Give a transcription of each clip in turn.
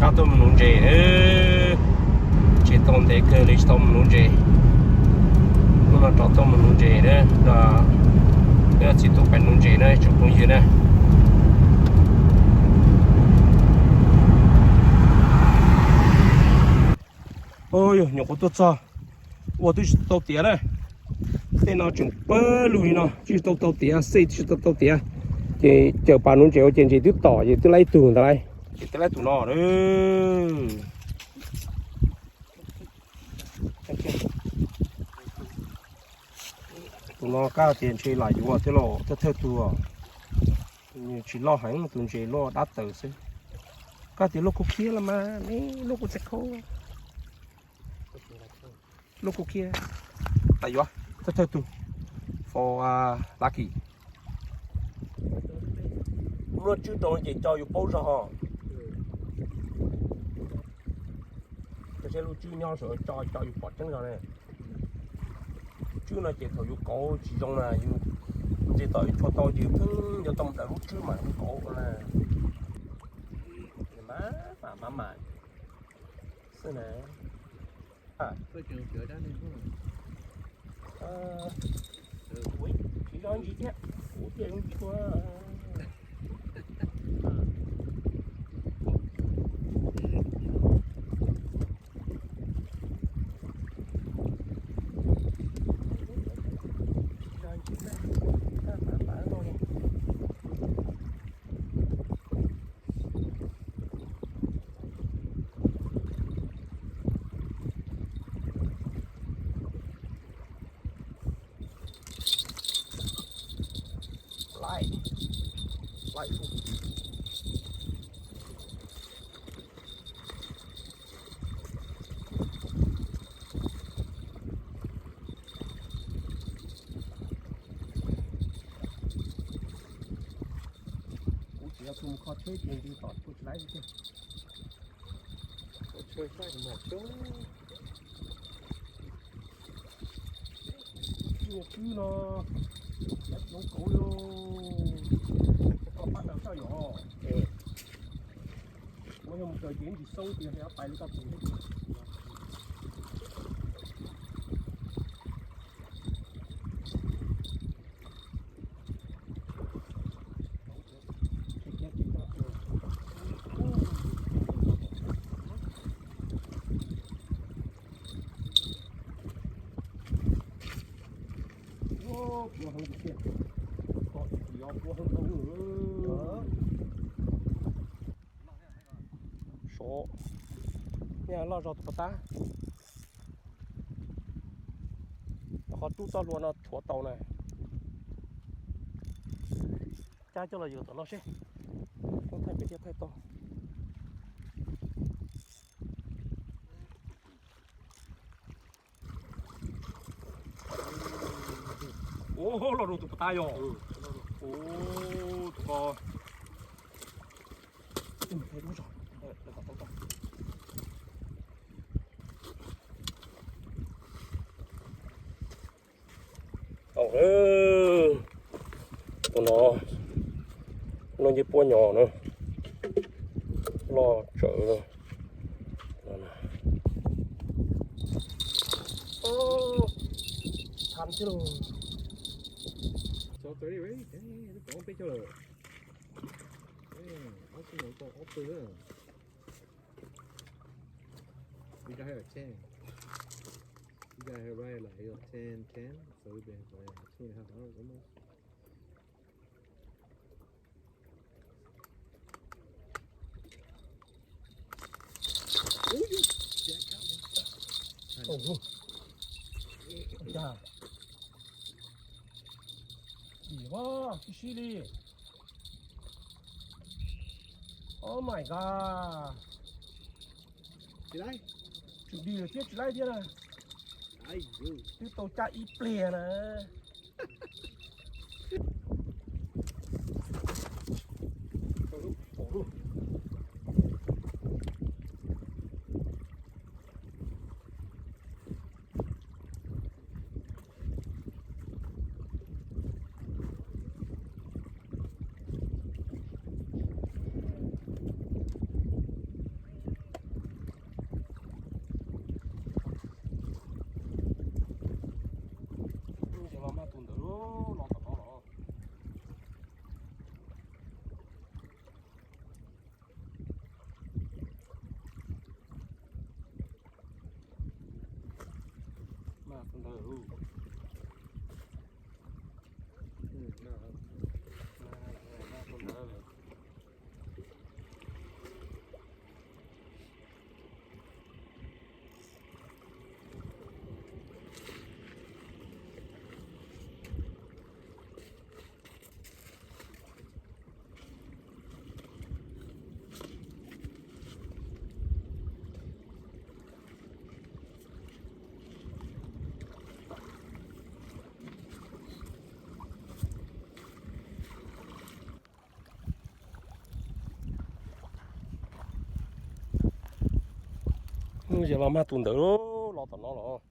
Qab tuaj mus nuv ntses, tsis tau ntev kawg li tsis tau mus nuv ntses. Hnub no rov tuaj mus nuv ntses na, wb txiv tub pem nuv ntses na tsoom phooj ywg na. Yog nyuam qhuav tuaj txog, ua twb tsis tau tiav na. Tej no tseem pawg lug li no, tsis tau tau tiav, xej tsis tau tau tiav. Ces cawm pas nuv ntses ua ces ntses twb tom ces twb laib tug ntawd lauj. Ces twb laib tus no. Tus no kab tias ntshe lam yuav thiab los thawj thawj tug. Tsis loj heev, tus ntses luaj dab tawm xwb. Kab tias luaj kuj khiab los mas, luaj kuj txaij khaub. Luaj kuj khiab. Lam yuav thawj thawj tug. For lucky. Muaj tswb rau ces co yus paub zog ho. Tab sis lub tswb nyob saum co co yus pom tseeb zog ne. Tswb no ces thaum yus kauv tsis zoo na, yus ntses tom yus tshuav tau ces pheej yuav tau daws lub tswb mas yus kauv na. Mas mas mas mas xwb na. Tsis yog ntsis thiab, kuv thiaj zoo ntsis tuaj. Laij, laij. Kuv tsis yog tus mus kho tsheb ces nws tom kuv tsis laib li tiag. Tsheb saib mas tsheb. Tswb no, cov coob kauv li. Koj pab daws soj yom. Muab yog mus daws ces ntsis xoob tias pais li koj tus. Sov, nyaj loj zog tus pov tab. Qhov rub txoj hlua no thuav tau na. Cab coj los yuav tom no seb. Koj thaij pem thiaj thaij tau. Ua loj rau tus pov tab yog. Ua tus ko. Tau, tus no, no nce puab nyom na, loj tsawv. Tham xwb lauj. Xov txawv li, twb pom peb caug lawm. Ob tug no tau ob tug na. You guys have ten. You guys have, right, like, you know, ten, ten. So we've been for, like, two and a half hours almost. Ui, jack out, man. Ui, ua cas dim ua sib sib li. Oh my god. Tsis laib, tsis dim thiab tsis laib thiab na. Twb tau cab ib pliag na. Yog los mag tus ntawd los tom no los.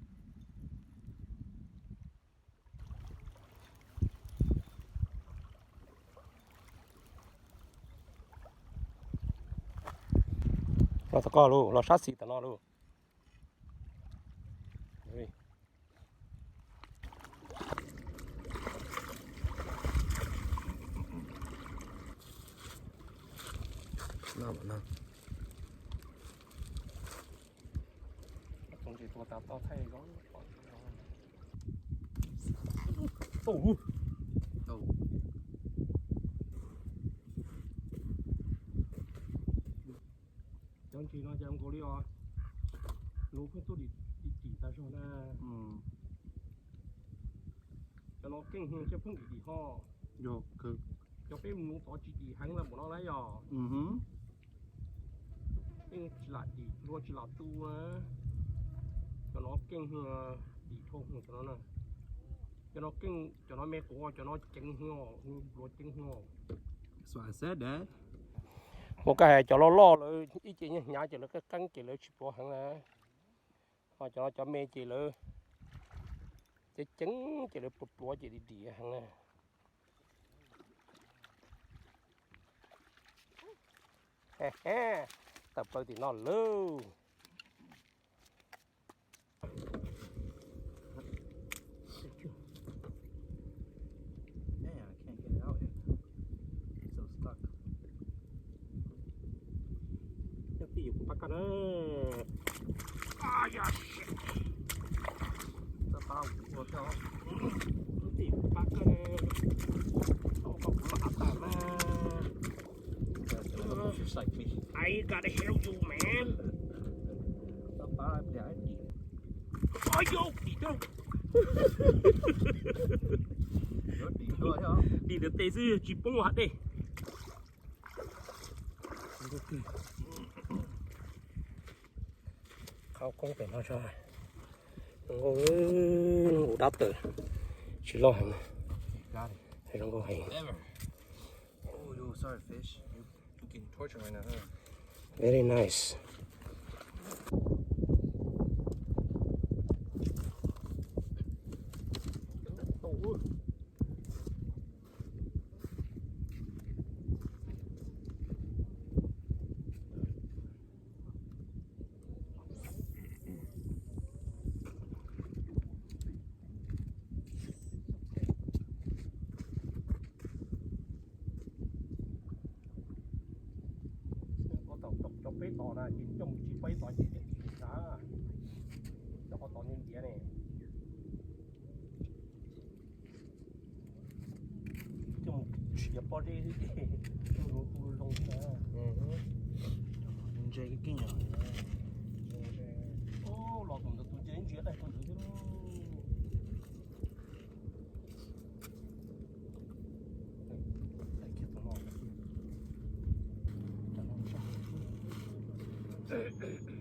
Los tom ko lauj, los sab xis tom no lauj. Cov ntses no ces nkaus li os, lub pheej tuaj dim dim tas zog na. Cov no keej hwv thiaj pheej dim dim ho. Cov peb mus tod tsis dim heev li npaum no na yog. Pheej tsis lam dim dua tsis lam tu na. Cov no keej hwv, dim dhau hwv cov no na. Cov no keej, cov no me quav, cov no ceev hwv, npluav ceev hwv. Ua kaj hais cov loj loj lawv ib ce nyiaj hnyav ces lawv qeeb qeeb ces lawv tsis pluav heev na. Ho cov no cov me ces lawv ceev ceev ces lawv pluav pluav ces dim dim heev na. Tawm plaws tim no lauj. Pab kaj na. Txawj pab ua thiab. Pab kaj na. Tau kuv los av tag na. I gotta help you, man. Oi yau, dim tau. Dim ntawm tes xwb tsis poob hav dej. Qhov koob pem no tso, zoo nkauj, zoo nkauj dab tawm, tsis loj heev, zoo nkauj heev. Very nice. Cov peb tos na ces coj mus tsis peb tos ces sav, cov qhov tos ntiav ntiav ne. Coj mus tsis yog pob zeb xwb ces coj mus tu zoo xwb na. Ntse keej yog. Los tus ntawd tus nce ntsia daig rau ntawd xwb. Thank you.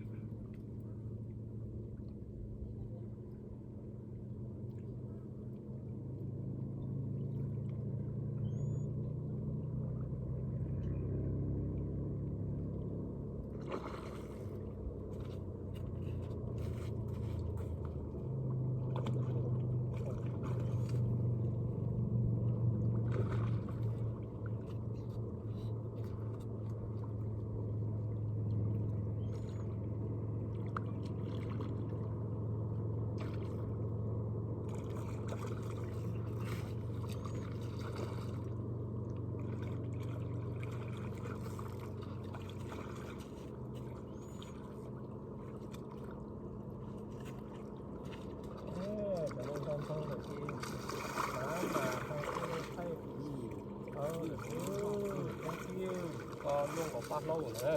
Koj luaj nkaus pab hlaub na.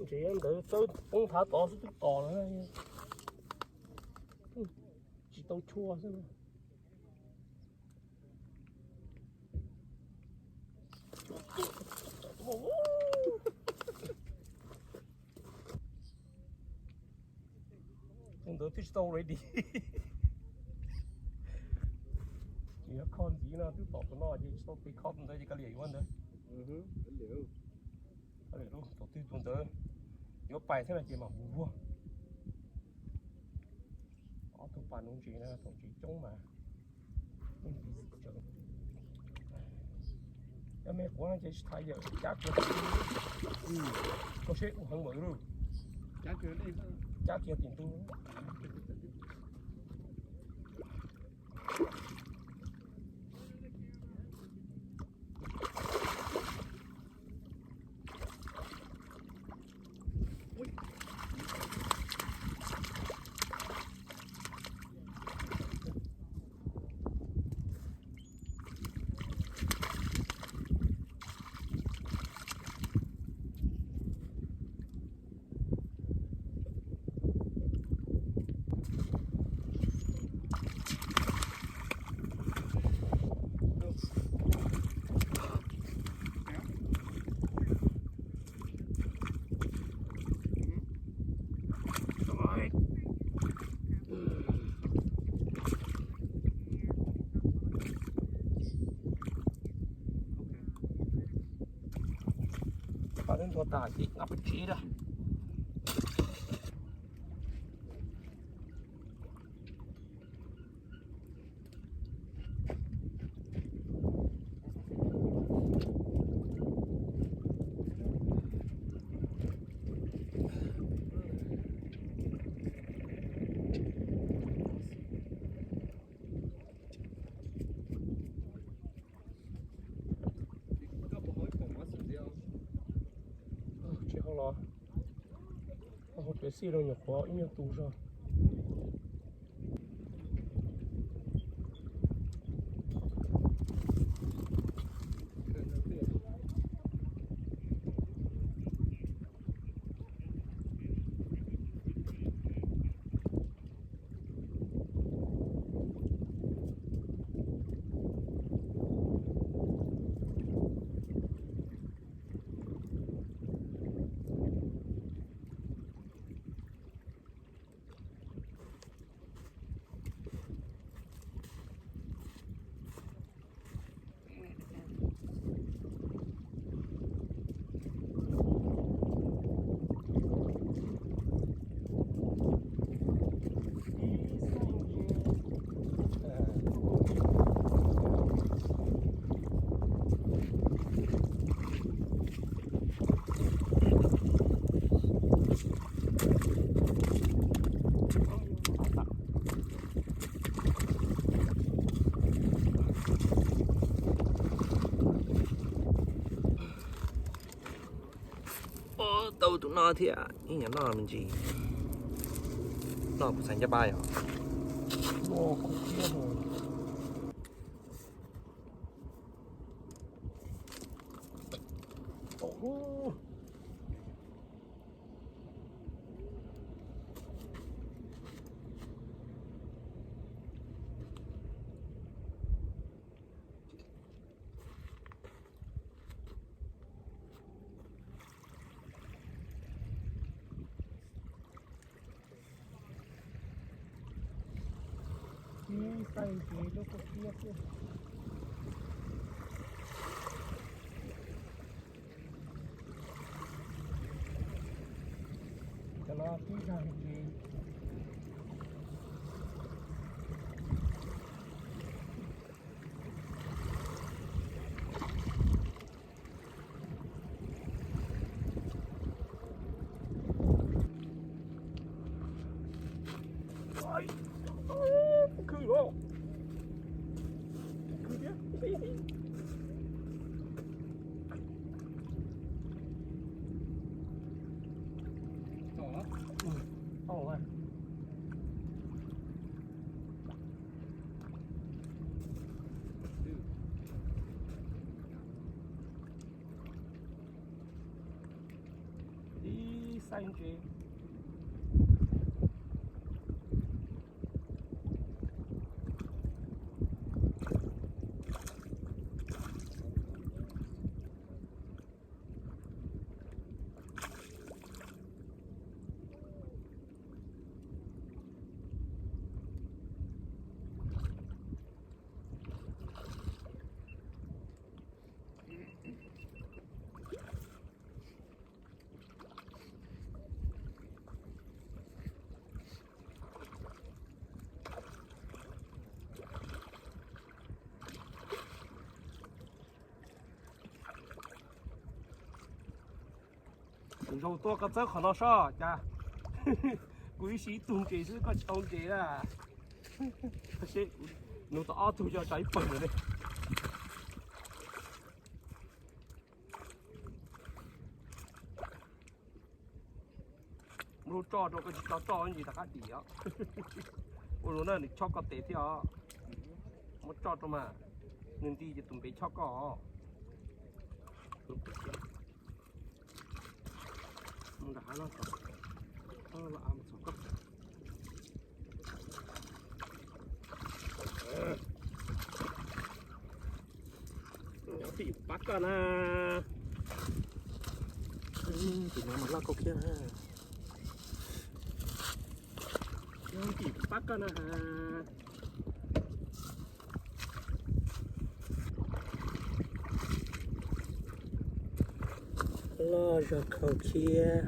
Ntsev ntawd txawb poob thav tod xwb twb tos na. Tsis tau chua xwb. Tus ntawd twb tsis tau ready. Nws yuav kho ntxiv no, twb tom tus no ces tsis tau tes kho tus ntawd ces kav liam yuav ntawd. Kav liam, tus twg tus ntawd yuav pais thiab no ces mam mus vuag. Ob tug pas nuv ntses na, thaum ntses coob mas. Cov me quav no ces tsis thaiv yawm, cab kiag, koj seb ub heev npaum li, cab kiag tim ntug. Pab twb ntua tas ces nqa pes tsev na. Tsis ho los, hauv tsev xij rau nyuam qhuav ib nyuag tus zog. Tau tus no thiab, ib nyuag noj me ntsis, noj kuv xaiv ncaj pab yom. Ib xaij ntses lub koj kiab xwb. Cov no tib zag ntses. Khw os. Khw thiab. Tau lawm. Ib xaij ntses. Zaum tuaj koj txawb qhov no soj cas. Kuv ib si ib tug ntses xwb koj tsis tau ntses na. Nug tau ob tug yog tso ib pawg lawm ne. Muab lub roj rau koj tsis tso roj ntsis rov qab dim os. Ua luaj na nws chob koj tes thiab os. Muab roj rau mas, nws nti ces tus npe chob koj os. Mus nram hav no kom los av mus txog koj. Tim pab koj na. Tim no mas loj kau kiag na. Tim pab koj na. Loj zog kau kiag.